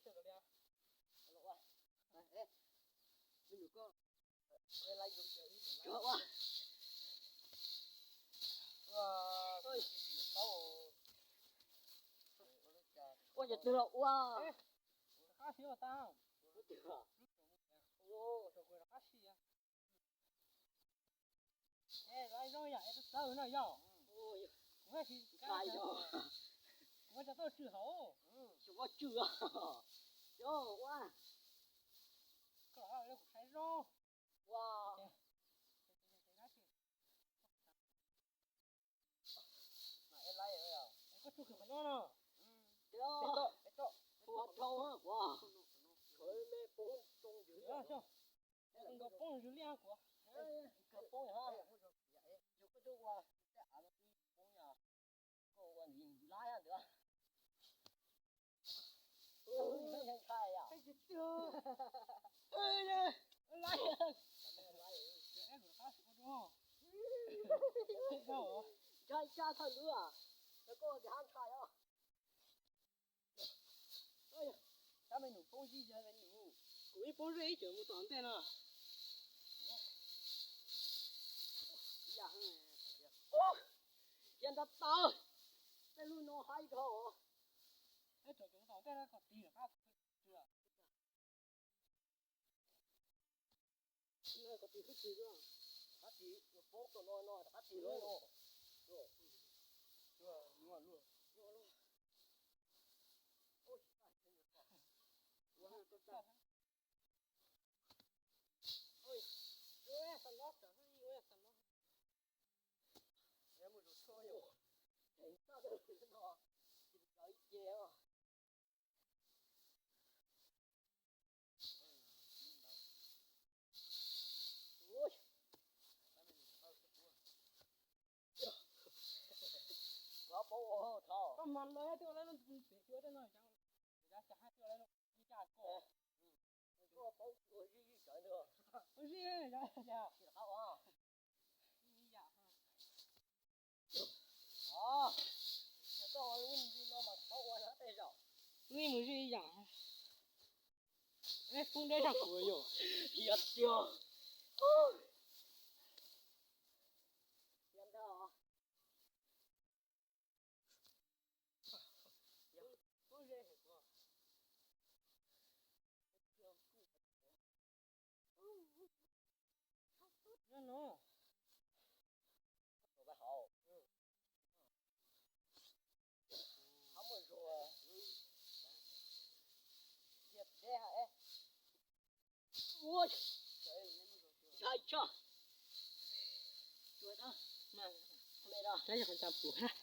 Ua cov twg los ua. Zoo yam es txawv no yog. Kuv tsis, kuv tsis tau tswm hauv. Tsis muaj tswm. Cov ua, koj los kuv saib zoo. Ua, koj tsuj khwv qhov no no. Ua dhau, ua, me poob zoo yws li. Nkaus poob yws li kuv. Nkaus poob yog, yog koj tuaj ua tej av no poob yog koj ua ntxiv lab ntawd. Ntshai ntshai yom. Ntshai ntshai thawj lub, koj ua ntxim hab ntshai os. Tab me nus poob zib zog me nus. Kuv ib poob zeb ib tseem mus tom ntej no. Cia nta tawv, tej lub no haib dhau. Peb tseem mus tom ntej no kom tig lawm qab. Qab tis, qab tis, poob tau no no, qab tis no no. Koj mas lawv twb ua lawv lub pem xyuas tej no, cov cas hab twb ua lawv lub ib caj koj. Koj paub ua zij zij sawv ntag. Ua zij yam, yam. Tsis rov qab ua. Ib yam. Os, yog koj ua lub ntxi no mas paub ua tej zaum. Wb mus zij ib yam. Poob deb tshaj kuv yom. Yog tiag. Yog ntag. Nyob no. Ua, ntshai tshaj. Tab yog qhov ncas pum hab.